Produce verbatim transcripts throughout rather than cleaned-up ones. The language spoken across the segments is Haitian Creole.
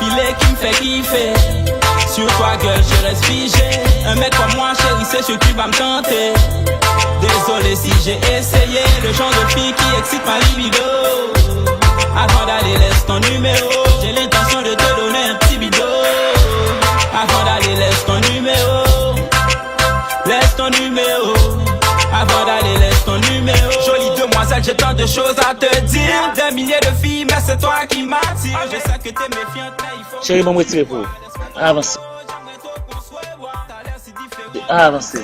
Filé ki m fè kifé. Sur toi, girl, je reste figé. Un mec comme moi, chérie, c'est sûr que tu vas me tenter. Désolé si j'ai essayé. Le genre de fille qui excite ma libido. Avant d'aller, laisse ton numéro. J'ai l'intention de te donner un petit bidon. Avant d'aller, laisse ton numéro. Laisse ton numéro. Avant d'aller, laisse ton numéro. Jolie demoiselle, j'ai tant de choses à te dire. Des milliers de filles, mais c'est toi qui m'attires. Je sais que t'es méfiante, mais il faut. Cheri, ban m retire pou ou. Avanse. Avanse.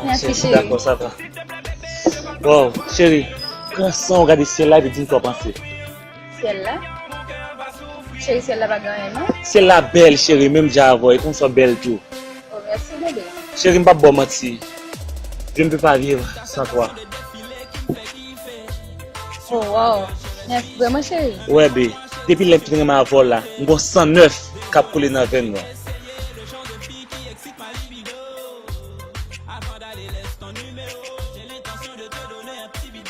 Mèsi, cheri. Dakò, sa va. Wow, cheri, pran san w gade syèl la epi di m sa w panse. Syèl la? Cheri, syèl la pa gen anyen, non? Syèl la bèl, cheri, menm jan avè w, e konsa w bèl tou. Oh, mèsi, bebe. Cheri, m p ap ba w manti. Je ne peux pas vivre sans toi. Oh, wow. Mèsi vrèman, cheri. Wè, be. Depi lè m fin renmen avè w la, m gon san nèf k ap koule nan venn mwen.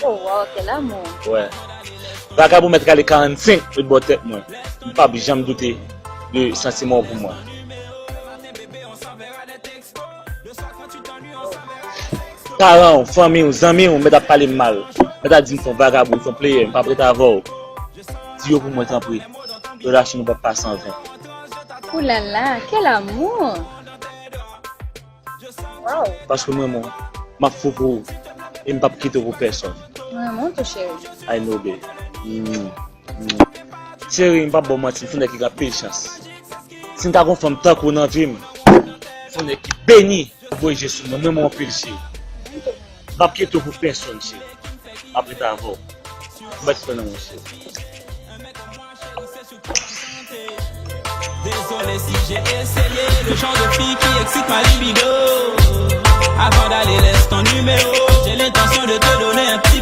Oh, wow, quel amour. Wè. Vagabon mèt rale karannsenk met bò tèt mwen. M p ap janm doute de santiman w pou mwen. Paran w, fanmi w, zanmi w mèt ap pale m mal. Mèt ap di m se yon vagabon, se yon player, m p ap ret avè w. Di yo pou mwen tanpri. Relasyon nou p ap pase an ven. Oulala, quel amour. Wow. Paske m renmen w, m ap fou pou ou. E m p ap kite w pou pèsonn. M renmen w tou, cheri. I know, babe. Mm, mm. Cheri, m p ap ba w manti, m se yon nèg ki gen anpil chans. Si m ta gon fanm tankou w nan vi m, m se yon nèg ki beni. Ou voye je sou mwen, m renmen w anpil, cheri. M p ap kite w pou pèsonn, cheri. M ap ret avè w. Ou mèt fè nan mwen, cheri. Désolé si j'ai essayé. Le genre de fille qui excite ma libido. Avant d'aller, laisse ton numéro. J'ai l'intention de te donner un petit